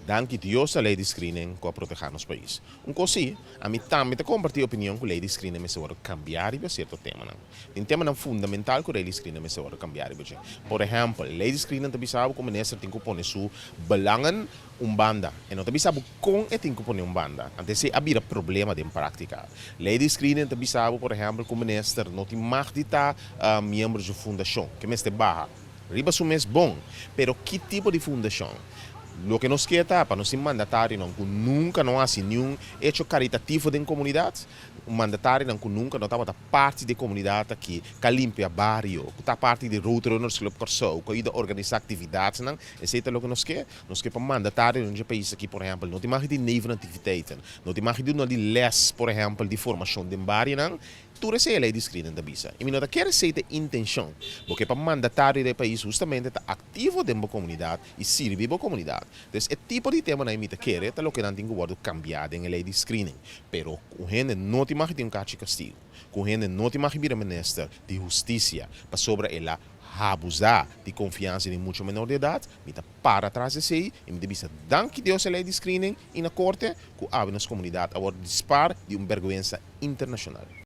Danki Dios e lei di screening ku a protehá nos pais. Un kos sí, ami tambe ta kompartí opinion ku lei di screening mester wòrdu kambiá riba sierto temanan. Tin temanan fundamental ku lei di screening mester wòrdu kambiá riba dje. Por ehèmpel, lei di screening ta bisa bo ku minister tin ku pone su belangen un banda. E no ta bisa bo kon e tin ku pone un banda. Anto esei a bira problema den práktika. Lei di screening ta bisa bo, por ehèmpel, ku minister no tin mag di ta miembro di un fundashon, ku mester baha riba su mes bon. Pero ki tipo di fundashon? Loke nos ke ta pa nos tin mandatarionan ku nunka no hasi niun echo karitativo den komunidat, un mandatarionan ku nunka no tabata parti di e komunidat aki, ku a limpia bario, ku ta parti di Roadrunners Club Kòrsou, ku a yuda organisá aktividatnan. Esei ta loke nos ke. Nos ke pa mandatarionan dje pais aki, por ehèmpel, no tin mag di nevenaktiviteiten, no tin mag di duna di lès, por ehèmpel, di formashon den barionan. Tur esei e lei di screening ta bisa. I mi no ta kere esei ta e intencion. Bo ke pa mandatario di e pais hustamente ta activo den bo comunidad i sirbi bo comunidad. Dus e tipo di temanan ei mi ta kere ta loke nan tin cu wordo cambia den e lei di screening. Pero cu un hende no tin mag di tin un cachi castigo. Cu un hende no tin mag di bira minister di husticia pasobra el a habusa di confiansa di mucha menor di edad, mi ta para tras esei i mi ta bisa danki Dios e lei di screening i na corte cu awe nos comunidad a wordo di spaar di un berguensa internacional.